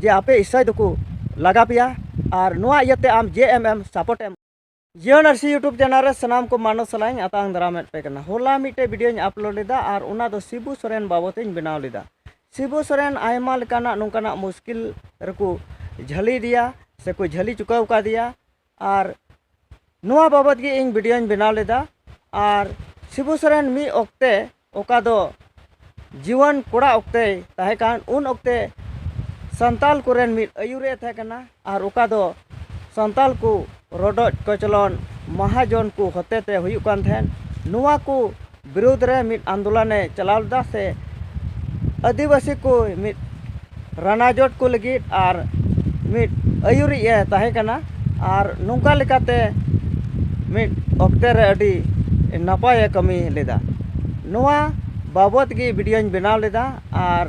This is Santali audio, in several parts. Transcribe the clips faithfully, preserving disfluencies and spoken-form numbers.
ᱡᱮ ᱟᱯᱮ ᱤᱥᱟᱹᱭ ᱫᱚᱠᱚ ᱞᱟᱜᱟ ᱯᱮᱭᱟ, ᱟᱨ ᱱᱚᱣᱟ ᱤᱭᱟᱹᱛᱮ ᱟᱢ ᱡᱮ ᱮᱢ ᱮᱢ support ᱮᱢ᱾ ᱡᱤᱭᱚᱱ ᱟᱨᱥᱤ YouTube channel ᱨᱮ ᱥᱟᱱᱟᱢ ᱠᱚ ᱢᱟᱱᱚ ᱥᱟᱞᱟᱜ ᱤᱧ ᱟᱛᱟᱝ ᱫᱟᱨᱟᱢᱮᱫ ᱯᱮ ᱠᱟᱱᱟ᱾ ᱦᱚᱞᱟ ᱢᱤᱫᱴᱮᱡ videoᱧ upload ᱞᱮᱫᱟ, ᱟᱨ ᱚᱱᱟ ᱫᱚ ᱥᱤᱵᱩ ᱥᱚᱨᱮᱱ ᱵᱟᱵᱚᱛ ᱤᱧ ᱵᱮᱱᱟᱣ ᱞᱮᱫᱟ᱾ ᱥᱤᱵᱩ ᱥᱚᱨᱮᱱ ᱟᱭᱢᱟ ᱞᱮᱠᱟᱱᱟᱜ ᱱᱚᱝᱠᱟᱱᱟᱜ ᱢᱩᱥᱠᱤᱞ ᱨᱮᱠᱚ ᱡᱷᱟᱹᱞᱤ ᱤᱫᱤᱭᱟ ᱥᱮᱠᱚ ᱡᱷᱟᱹᱞᱤ ᱪᱩᱠᱟᱹᱣ ᱠᱟᱫᱮᱭᱟ, ᱟᱨ ᱱᱚᱣᱟ ᱵᱟᱵᱚᱛ ᱜᱮ ᱤᱧ videoᱧ ᱵᱮᱱᱟᱣ ᱞᱮᱫᱟ᱾ ᱟᱨ ᱥᱤᱵᱩ ᱥᱚᱨᱮᱱ ᱢᱤᱫ ᱚᱠᱛᱮ, ᱚᱠᱟ ᱫᱚ ᱡᱩᱣᱟᱹᱱ ᱠᱚᱲᱟ ᱚᱠᱛᱮᱭ ᱛᱟᱦᱮᱸ ᱠᱟᱱ, ᱩᱱ ᱚᱠᱛᱮ ᱥᱟᱱᱛᱟᱞ ᱠᱚᱨᱮᱱ ᱢᱤᱫ ᱟᱹᱭᱩᱨᱮ ᱛᱟᱦᱮᱸ ᱠᱟᱱᱟ, ᱟᱨ ᱚᱠᱟ ᱫᱚ ᱥᱟᱱᱛᱟᱞ ᱠᱚ ᱨᱚᱰᱚᱡ ᱠᱚᱪᱞᱚᱱ ᱢᱟᱦᱟᱡᱚᱱ ᱠᱚ ᱦᱚᱛᱮᱛᱮ ᱦᱩᱭᱩᱜ ᱠᱟᱱ ᱛᱟᱦᱮᱸᱫ, ᱱᱚᱣᱟ ᱠᱚ ᱵᱤᱨᱩᱫᱽ ᱨᱮ ᱢᱤᱫ ᱟᱱᱫᱳᱞᱚᱱᱮ ᱪᱟᱞᱟᱣ ᱞᱮᱫᱟ, ᱥᱮ ᱟᱹᱫᱤᱵᱟᱹᱥᱤ ᱠᱚ ᱢᱤᱫ ᱨᱟᱱᱟᱡᱚᱴ ᱠᱚ ᱞᱟᱹᱜᱤᱫ ᱟᱨ ᱢᱤᱫ ᱟᱹᱭᱩᱨᱤᱡ ᱮ ᱛᱟᱦᱮᱸ ᱠᱟᱱᱟ᱾ ᱟᱨ ᱱᱚᱝᱠᱟ ᱞᱮᱠᱟᱛᱮ ᱢᱤᱫ ᱚᱠᱛᱮ ᱨᱮ ᱟᱹᱰᱤ ᱱᱟᱯᱟᱭᱮ ᱠᱟᱹᱢᱤ ᱞᱮᱫᱟ᱾ ᱱᱚᱣᱟ ᱵᱟᱵᱚᱛ ᱜᱮ videoᱧ ᱵᱮᱱᱟᱣ ᱞᱮᱫᱟ, ᱟᱨ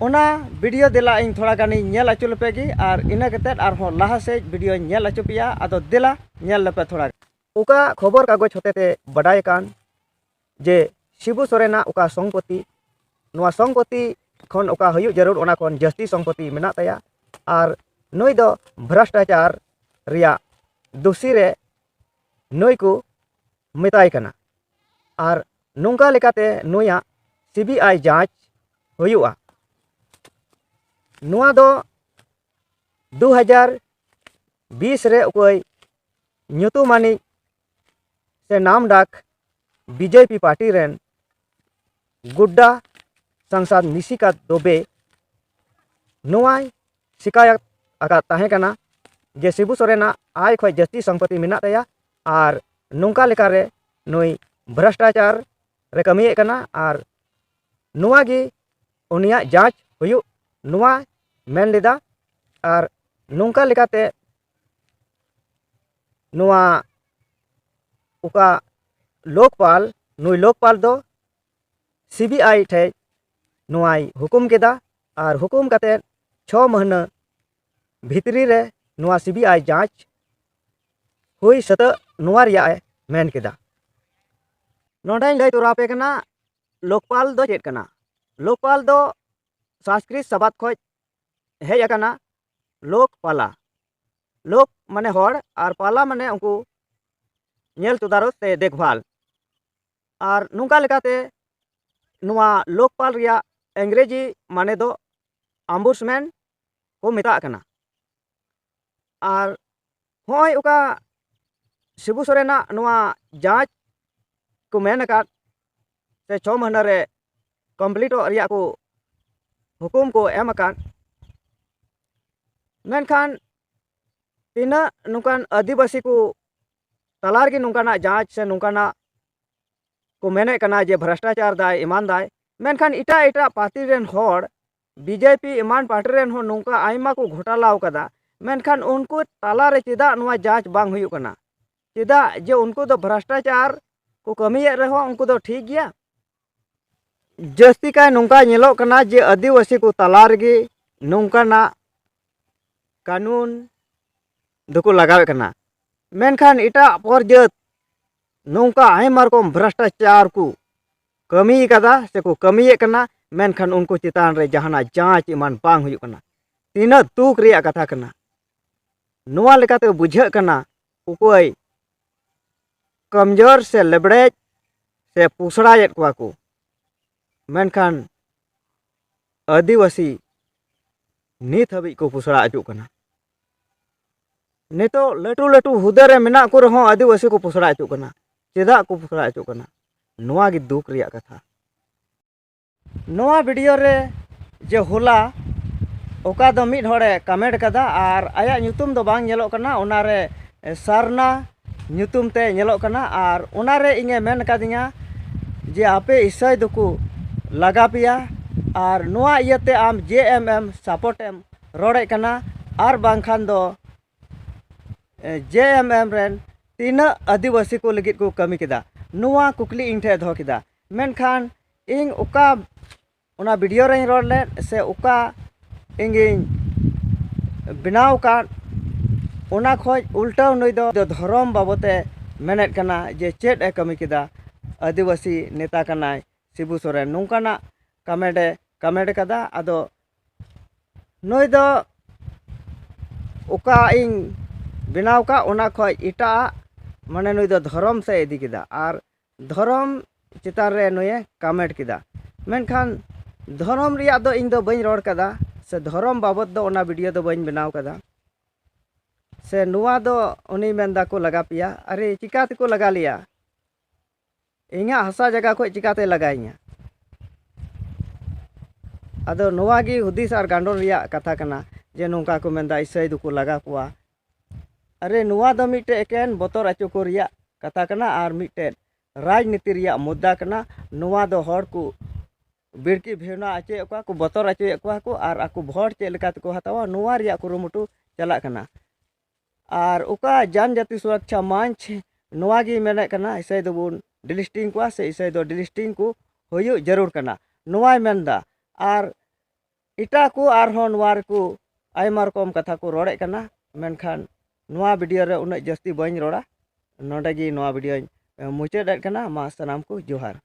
ᱚᱱᱟ video ᱫᱮᱞᱟ ᱤᱧ ᱛᱷᱚᱲᱟ ᱜᱟᱱᱤᱧ ᱧᱮᱞ ᱦᱚᱪᱚ ᱞᱮᱯᱮ ᱜᱮ, ᱟᱨ ᱤᱱᱟᱹ ᱠᱟᱛᱮᱫ ᱟᱨᱦᱚᱸ ᱞᱟᱦᱟ ᱥᱮᱫ videoᱧ ᱧᱮᱞ ᱦᱚᱪᱚ ᱯᱮᱭᱟ᱾ ᱟᱫᱚ ᱫᱮᱞᱟ ᱧᱮᱞ ᱞᱮᱯᱮ ᱛᱷᱚᱲᱟ᱾ ᱚᱠᱟ ᱠᱷᱚᱵᱚᱨ ᱠᱟᱜᱚᱡᱽ ᱦᱚᱛᱮᱛᱮ ᱵᱟᱰᱟᱭ ᱟᱠᱟᱱ ᱡᱮ ᱥᱤᱵᱩ ᱥᱚᱨᱮᱱᱟᱜ ᱚᱠᱟ ᱥᱚᱢᱯᱚᱛᱤ, ᱱᱚᱣᱟ ᱥᱚᱢᱯᱚᱛᱤ ᱠᱷᱚᱱ ᱚᱠᱟ ᱦᱩᱭᱩᱜ ᱡᱟᱹᱨᱩᱲ, ᱚᱱᱟ ᱠᱷᱚᱱ ᱡᱟᱹᱥᱛᱤ ᱥᱚᱢᱯᱚᱛᱤ ᱢᱮᱱᱟᱜ ᱛᱟᱭᱟ, ᱟᱨ ᱱᱩᱭ ᱫᱚ ᱵᱷᱨᱚᱥᱴᱟᱪᱟᱨ ᱨᱮᱭᱟᱜ ᱫᱩᱥᱤ ᱨᱮ ᱱᱩᱭ ᱠᱚ ᱢᱮᱛᱟᱭ ᱠᱟᱱᱟ᱾ ᱟᱨ ᱱᱚᱝᱠᱟ ᱞᱮᱠᱟᱛᱮ ᱱᱩᱭᱟᱜ CBI ᱡᱟᱸᱪ ᱦᱩᱭᱩᱜᱼᱟ᱾ ᱱᱚᱣᱟ ᱫᱚ ᱫᱩ ᱦᱟᱡᱟᱨ ᱵᱤᱥ ᱨᱮ ᱚᱠᱚᱭ ᱧᱩᱛᱩᱢᱟᱱᱤᱡ ᱥᱮ ᱱᱟᱢ ᱰᱟᱠ BJP ᱯᱟᱨᱴᱤ ᱨᱮᱱ ᱜᱩᱰᱰᱟ ᱥᱟᱝᱥᱟᱫ ᱱᱤᱥᱤᱠᱟᱛ ᱫᱩᱵᱮ ᱱᱚᱣᱟᱭ ᱥᱤᱠᱟᱭᱟᱛ ᱟᱠᱟᱫ ᱛᱟᱦᱮᱸ ᱠᱟᱱᱟ ᱡᱮ ᱥᱤᱵᱩ ᱥᱚᱨᱮᱱᱟᱜ ᱟᱭ ᱠᱷᱚᱱ ᱡᱟᱹᱥᱛᱤ ᱥᱚᱢᱯᱚᱛᱤ ᱢᱮᱱᱟᱜ ᱛᱟᱭᱟ, ᱟᱨ ᱱᱚᱝᱠᱟ ᱞᱮᱠᱟᱨᱮ ᱱᱩᱭ ᱵᱷᱨᱚᱥᱴᱟᱪᱟᱨ ᱨᱮ ᱠᱟᱹᱢᱤᱭᱮᱫ ᱠᱟᱱᱟ, ᱟᱨ ᱱᱚᱣᱟ ᱜᱮ ᱩᱱᱤᱭᱟᱜ ᱡᱟᱸᱪ ᱦᱩᱭᱩᱜ, ᱱᱚᱣᱟ ᱢᱮᱱ ᱞᱮᱫᱟ᱾ ᱟᱨ ᱱᱚᱝᱠᱟ ᱞᱮᱠᱟᱛᱮ ᱱᱚᱣᱟ ᱚᱠᱟ ᱞᱳᱠᱯᱟᱞ, ᱱᱩᱭ ᱞᱳᱠᱯᱟᱞ ᱫᱚ CBI ᱴᱷᱮᱡ ᱱᱚᱣᱟᱭ ᱦᱩᱠᱩᱢ ᱠᱮᱫᱟ, ᱟᱨ ᱦᱩᱠᱩᱢ ᱠᱟᱛᱮ ᱪᱷᱚ ᱢᱟᱹᱦᱱᱟᱹ ᱵᱷᱤᱛᱨᱤ ᱨᱮ ᱱᱚᱣᱟ CBI ᱡᱟᱸᱪ ᱦᱩᱭ ᱥᱟᱹᱛᱟᱹᱜ, ᱱᱚᱣᱟ ᱨᱮᱭᱟᱜ ᱮ ᱢᱮᱱ ᱠᱮᱫᱟ᱾ ᱱᱚᱰᱮᱧ ᱞᱟᱹᱭ ᱛᱚᱨᱟ ᱟᱯᱮ ᱠᱟᱱᱟ, ᱞᱳᱠᱯᱟᱞ ᱫᱚ ᱪᱮᱫ ᱠᱟᱱᱟ? ᱞᱳᱠᱯᱟᱞ ᱫᱚ ᱥᱚᱝᱥᱠᱨᱤᱛ ᱥᱟᱵᱟᱫ ᱠᱷᱚᱡ ᱦᱮᱡ ᱟᱠᱟᱱᱟ ᱞᱳᱠ ᱯᱟᱞᱟ᱾ ᱞᱳᱠ ᱢᱟᱱᱮ ᱦᱚᱲ, ᱟᱨ ᱯᱟᱞᱟ ᱢᱟᱱᱮ ᱩᱱᱠᱩ ᱧᱮᱞ ᱛᱚᱫᱟᱨᱚᱛ ᱥᱮ ᱫᱮᱠᱷᱵᱷᱟᱞ᱾ ᱟᱨ ᱱᱚᱝᱠᱟ ᱞᱮᱠᱟᱛᱮ ᱱᱚᱣᱟ ᱞᱳᱠᱯᱟᱞ ᱨᱮᱭᱟᱜ ᱤᱝᱨᱮᱡᱤ ᱢᱟᱱᱮ ᱫᱚ ᱟᱢᱵᱩᱥᱢᱮᱱ ᱠᱚ ᱢᱮᱛᱟᱜ ᱠᱟᱱᱟ᱾ ᱟᱨ ᱦᱚᱸᱜᱼᱚᱭ ᱚᱠᱟ ᱥᱤᱵᱩ ᱥᱚᱨᱮᱱᱟᱜ ᱱᱚᱣᱟ ᱡᱟᱸᱪ ᱠᱚ ᱢᱮᱱ ᱟᱠᱟᱫ ᱥᱮ ᱪᱷᱚ ᱢᱟᱹᱦᱱᱟᱹ ᱨᱮ ᱠᱚᱢᱯᱞᱤᱴᱚᱜ ᱨᱮᱭᱟᱜ ᱠᱚ ᱦᱩᱠᱩᱢ ᱠᱚ ᱮᱢ ᱟᱠᱟᱫ, ᱢᱮᱱᱠᱷᱟᱱ ᱛᱤᱱᱟᱹᱜ ᱱᱚᱝᱠᱟᱱ ᱟᱹᱫᱤᱵᱟᱹᱥᱤ ᱠᱚ ᱛᱟᱞᱟ ᱨᱮᱜᱮ ᱱᱚᱝᱠᱟᱱᱟᱜ ᱡᱟᱸᱪ ᱥᱮ ᱱᱚᱝᱠᱟᱱᱟᱜ ᱠᱚ ᱢᱮᱱᱮᱫ ᱠᱟᱱᱟ ᱡᱮ ᱵᱷᱨᱟᱥᱴᱟᱪᱟᱨ ᱫᱟᱭ, ᱮᱢᱟᱱ ᱫᱟᱭ, ᱢᱮᱱᱠᱷᱟᱱ ᱮᱴᱟᱜ ᱮᱴᱟᱜ ᱯᱟᱨᱴᱤ ᱨᱮᱱ ᱦᱚᱲ, ᱵᱤᱡᱮᱯᱤ ᱮᱢᱟᱱ ᱯᱟᱨᱴᱤ ᱨᱮᱱ ᱦᱚᱸ ᱱᱚᱝᱠᱟ ᱟᱭᱢᱟ ᱠᱚ ᱜᱷᱚᱴᱟᱞᱟᱣ ᱠᱟᱫᱟ, ᱢᱮᱱᱠᱷᱟᱱ ᱩᱱᱠᱩ ᱛᱟᱞᱟᱨᱮ ᱪᱮᱫᱟᱜ ᱱᱚᱣᱟ ᱡᱟᱸᱪ ᱵᱟᱝ ᱦᱩᱭᱩᱜ ᱠᱟᱱᱟ? ᱪᱮᱫᱟᱜ ᱡᱮ ᱩᱱᱠᱩ ᱫᱚ ᱵᱷᱨᱟᱥᱴᱟᱪᱟᱨ ᱠᱚ ᱠᱟᱹᱢᱤᱭᱮᱫ ᱨᱮᱦᱚᱸ ᱩᱱᱠᱩ ᱫᱚ ᱴᱷᱤᱠ ᱜᱮᱭᱟ? ᱡᱟᱹᱥᱛᱤ ᱠᱟᱭ ᱱᱚᱝᱠᱟ ᱧᱮᱞᱚᱜ ᱠᱟᱱᱟ ᱡᱮ ᱟᱹᱫᱤᱵᱟᱹᱥᱤ ᱠᱚ ᱛᱟᱞᱟ ᱨᱮᱜᱮ ᱱᱚᱝᱠᱟᱱᱟᱜ ᱠᱟᱹᱱᱩᱱ ᱫᱚᱠᱚ ᱞᱟᱜᱟᱣᱮᱫ ᱠᱟᱱᱟ, ᱢᱮᱱᱠᱷᱟᱱ ᱮᱴᱟᱜ ᱯᱚᱨ ᱡᱟᱹᱛ ᱱᱚᱝᱠᱟ ᱟᱭᱢᱟ ᱨᱚᱠᱚᱢ ᱵᱷᱨᱟᱥᱴᱟᱪᱟᱨ ᱠᱚ ᱠᱟᱹᱢᱤ ᱠᱟᱫᱟ ᱥᱮᱠᱚ ᱠᱟᱹᱢᱤᱭᱮᱫ ᱠᱟᱱᱟ, ᱢᱮᱱᱠᱷᱟᱱ ᱩᱱᱠᱩ ᱪᱮᱛᱟᱱ ᱨᱮ ᱡᱟᱦᱟᱱᱟᱜ ᱡᱟᱸᱪ ᱮᱢᱟᱱ ᱵᱟᱝ ᱦᱩᱭᱩᱜ ᱠᱟᱱᱟ᱾ ᱛᱤᱱᱟᱹᱜ ᱫᱩᱠ ᱨᱮᱭᱟᱜ ᱠᱟᱛᱷᱟ ᱠᱟᱱᱟ᱾ ᱱᱚᱣᱟ ᱞᱮᱠᱟᱛᱮ ᱵᱩᱡᱷᱟᱹᱜ ᱠᱟᱱᱟ, ᱚᱠᱚᱭ ᱠᱚᱢᱡᱳᱨ ᱥᱮ ᱞᱮᱵᱲᱮᱡ ᱥᱮ ᱯᱩᱥᱲᱟᱭᱮᱫ ᱠᱚᱣᱟ ᱠᱚ, ᱢᱮᱱᱠᱷᱟᱱ ᱟᱹᱫᱤᱵᱟᱹᱥᱤ ᱱᱤᱛ ᱦᱟᱹᱵᱤᱡ ᱠᱚ ᱯᱩᱥᱲᱟ ᱦᱚᱪᱚᱜ ᱠᱟᱱᱟ᱾ ᱱᱤᱛᱚᱜ ᱞᱟᱹᱴᱩ ᱞᱟᱹᱴᱩ ᱦᱩᱫᱟᱹ ᱨᱮ ᱢᱮᱱᱟᱜ ᱠᱚ ᱨᱮᱦᱚᱸ ᱟᱹᱫᱤᱵᱟᱹᱥᱤ ᱠᱚ ᱯᱩᱥᱲᱟ ᱦᱚᱪᱚᱜ ᱠᱟᱱᱟ᱾ ᱪᱮᱫᱟᱜ ᱠᱚ ᱯᱩᱥᱲᱟ ᱦᱚᱪᱚᱜ ᱠᱟᱱᱟ? ᱱᱚᱣᱟ ᱜᱮ ᱫᱩᱠ ᱨᱮᱭᱟᱜ ᱠᱟᱛᱷᱟ᱾ ᱱᱚᱣᱟ ᱵᱷᱤᱰᱤᱭᱳ ᱨᱮ ᱡᱮ ᱦᱚᱞᱟ ᱚᱠᱟ ᱫᱚ ᱢᱤᱫ ᱦᱚᱲᱮ ᱠᱚᱢᱮᱱᱴ ᱠᱟᱫᱟ ᱟᱨ ᱟᱭᱟᱜ ᱧᱩᱛᱩᱢ ᱫᱚ ᱵᱟᱝ ᱧᱮᱞᱚᱜ ᱠᱟᱱᱟ, ᱚᱱᱟᱨᱮ ᱥᱟᱨᱱᱟ ᱧᱩᱛᱩᱢ ᱛᱮ ᱧᱮᱞᱚᱜ ᱠᱟᱱᱟ᱾ ᱟᱨ ᱚᱱᱟᱨᱮ ᱤᱧᱮ ᱢᱮᱱ ᱠᱟᱫᱤᱧᱟ ᱡᱮ ᱟᱯᱮ ᱤᱥᱟᱹᱭ ᱫᱚᱠᱚ ᱞᱟᱜᱟ ᱯᱮᱭᱟ, ᱟᱨ ᱱᱚᱣᱟ ᱤᱭᱟᱹᱛᱮ ᱟᱢ ᱡᱮ ᱮᱢ ᱮᱢ ᱥᱟᱯᱳᱨᱴ ᱮᱢ ᱨᱚᱲᱮᱫ ᱠᱟᱱᱟ, ᱟᱨ ᱵᱟᱝᱠᱷᱟᱱ ᱫᱚ ᱡᱮ ᱮᱢ ᱮᱢ ᱨᱮᱱ ᱛᱤᱱᱟᱹᱜ ᱟᱹᱫᱤᱵᱟᱹᱥᱤ ᱠᱚ ᱞᱟᱹᱜᱤᱫ ᱠᱚ ᱠᱟᱹᱢᱤ ᱠᱮᱫᱟ, ᱱᱚᱣᱟ ᱠᱩᱠᱞᱤ ᱤᱧ ᱴᱷᱮᱱ ᱫᱚᱦᱚ ᱠᱮᱫᱟ᱾ ᱢᱮᱱᱠᱷᱟᱱ ᱤᱧ ᱚᱠᱟ ᱚᱱᱟ ᱵᱷᱤᱰᱤᱭᱳ ᱨᱮᱧ ᱨᱚᱲ ᱞᱮᱫ ᱥᱮ ᱚᱠᱟ ᱤᱧᱤᱧ ᱵᱮᱱᱟᱣ ᱟᱠᱟᱫ, ᱚᱱᱟ ᱠᱷᱚᱡ ᱩᱞᱴᱟᱹᱣ ᱱᱩᱭ ᱫᱚ ᱫᱷᱚᱨᱚᱢ ᱵᱟᱵᱚᱛᱮ ᱢᱮᱱᱮᱫ ᱠᱟᱱᱟ ᱡᱮ ᱪᱮᱫ ᱮ ᱠᱟᱹᱢᱤ ᱠᱮᱫᱟ, ᱟᱹᱫᱤᱵᱟᱹᱥᱤ ᱱᱮᱛᱟ ᱠᱟᱱᱟᱭ ᱥᱤᱵᱩ ᱥᱚᱨᱮᱱ, ᱱᱚᱝᱠᱟᱱᱟᱜ ᱠᱚᱢᱮᱱᱴ ᱮ ᱠᱚᱢᱮᱱᱴ ᱠᱟᱫᱟ᱾ ᱟᱫᱚ ᱱᱩᱭ ᱫᱚ ᱚᱠᱟ ᱤᱧ ᱵᱮᱱᱟᱣ ᱠᱟᱜ, ᱚᱱᱟ ᱠᱷᱚᱡ ᱮᱴᱟᱜ, ᱢᱟᱱᱮ ᱱᱩᱭ ᱫᱚ ᱫᱷᱚᱨᱚᱢ ᱥᱮᱫ ᱤᱫᱤ ᱠᱮᱫᱟ ᱟᱨ ᱫᱷᱚᱨᱚᱢ ᱪᱮᱛᱟᱱ ᱨᱮ ᱱᱩᱭᱮ ᱠᱚᱢᱮᱱᱴ ᱠᱮᱫᱟ᱾ ᱢᱮᱱᱠᱷᱟᱱ ᱫᱷᱚᱨᱚᱢ ᱨᱮᱭᱟᱜ ᱫᱚ ᱤᱧ ᱫᱚ ᱵᱟᱹᱧ ᱨᱚᱲ ᱠᱟᱫᱟ, ᱥᱮ ᱫᱷᱚᱨᱚᱢ ᱵᱟᱵᱚᱛ ᱫᱚ ᱚᱱᱟ ᱵᱷᱤᱰᱤᱭᱳ ᱫᱚ ᱵᱟᱹᱧ ᱵᱮᱱᱟᱣ ᱠᱟᱫᱟ᱾ ᱥᱮ ᱱᱚᱣᱟ ᱫᱚ ᱩᱱᱤ ᱢᱮᱱᱫᱟ ᱠᱚ ᱞᱟᱜᱟ ᱯᱮᱭᱟ᱾ ᱟᱨᱮ, ᱪᱤᱠᱟ ᱛᱮᱠᱚ ᱞᱟᱜᱟ ᱞᱮᱭᱟ? ᱤᱧᱟᱹᱜ ᱦᱟᱥᱟ ᱡᱟᱭᱜᱟ ᱠᱷᱚᱡ ᱪᱤᱠᱟᱛᱮ ᱞᱟᱜᱟᱭᱤᱧᱟ? ᱟᱫᱚ ᱱᱚᱣᱟ ᱜᱮ ᱦᱩᱫᱤᱥ ᱟᱨ ᱜᱟᱱᱰᱚᱱ ᱨᱮᱭᱟᱜ ᱠᱟᱛᱷᱟ ᱠᱟᱱᱟ, ᱡᱮ ᱱᱚᱝᱠᱟ ᱠᱚ ᱢᱮᱱᱫᱟ ᱤᱥᱟᱹᱭ ᱫᱚᱠᱚ ᱞᱟᱜᱟ ᱠᱚᱣᱟ᱾ ᱟᱨᱮ, ᱱᱚᱣᱟ ᱫᱚ ᱢᱤᱫᱴᱮᱡ ᱮᱠᱮᱱ ᱵᱚᱛᱚᱨ ᱦᱚᱪᱚ ᱠᱚ ᱨᱮᱭᱟᱜ ᱠᱟᱛᱷᱟ ᱠᱟᱱᱟ ᱟᱨ ᱢᱤᱫᱴᱮᱡ ᱨᱟᱡᱽᱱᱤᱛᱤ ᱨᱮᱭᱟᱜ ᱢᱩᱫᱽᱫᱟ ᱠᱟᱱᱟ᱾ ᱱᱚᱣᱟ ᱫᱚ ᱦᱚᱲ ᱠᱚ ᱵᱤᱲᱠᱤ ᱵᱷᱮᱣᱱᱟ ᱦᱚᱪᱚᱭᱮᱫ ᱠᱚᱣᱟ ᱠᱚ, ᱵᱚᱛᱚᱨ ᱦᱚᱪᱚᱭᱮᱫ ᱠᱚᱣᱟ ᱠᱚ ᱟᱨ ᱟᱠᱚ ᱵᱷᱳᱴ ᱪᱮᱫ ᱞᱮᱠᱟ ᱛᱮᱠᱚ ᱦᱟᱛᱟᱣᱟ, ᱱᱚᱣᱟ ᱨᱮᱭᱟᱜ ᱠᱩᱨᱩᱢᱩᱴᱩ ᱪᱟᱞᱟᱜ ᱠᱟᱱᱟ᱾ ᱟᱨ ᱚᱠᱟ ᱡᱟᱱᱡᱟᱛᱤ ᱥᱩᱨᱚᱠᱪᱷᱟ ᱢᱚᱧᱪ ᱱᱚᱣᱟ ᱜᱮ ᱢᱮᱱᱮᱫ ᱠᱟᱱᱟ, ᱤᱥᱟᱹᱭ ᱫᱚᱵᱚᱱ ᱰᱤᱞᱤᱥᱴᱤᱝ ᱠᱚᱣᱟ ᱥᱮ ᱤᱥᱟᱹᱭ ᱫᱚ ᱰᱤᱞᱤᱥᱴᱤᱝ ᱠᱚ ᱦᱩᱭᱩᱜ ᱡᱟᱹᱨᱩᱲ ᱠᱟᱱᱟ, ᱱᱚᱣᱟᱭ ᱢᱮᱱᱫᱟ᱾ ᱟᱨ ᱮᱴᱟᱜ ᱠᱚ ᱟᱨᱦᱚᱸ ᱱᱚᱣᱟ ᱨᱮᱠᱚ ᱟᱭᱢᱟ ᱨᱚᱠᱚᱢ ᱠᱟᱛᱷᱟ ᱠᱚ ᱨᱚᱲᱮᱫ ᱠᱟᱱᱟ, ᱢᱮᱱᱠᱷᱟᱱ ᱱᱚᱣᱟ ᱵᱷᱤᱰᱤᱭᱳ ᱨᱮ ᱩᱱᱟᱹᱜ ᱡᱟᱹᱥᱛᱤ ᱵᱟᱹᱧ ᱨᱚᱲᱟ᱾ ᱱᱚᱰᱮ ᱜᱮ ᱱᱚᱣᱟ ᱵᱷᱤᱰᱤᱭᱳᱧ ᱢᱩᱪᱟᱹᱫ ᱮᱫ ᱠᱟᱱᱟ᱾ ᱢᱟ ᱥᱟᱱᱟᱢ ᱠᱚ ᱡᱚᱦᱟᱨ᱾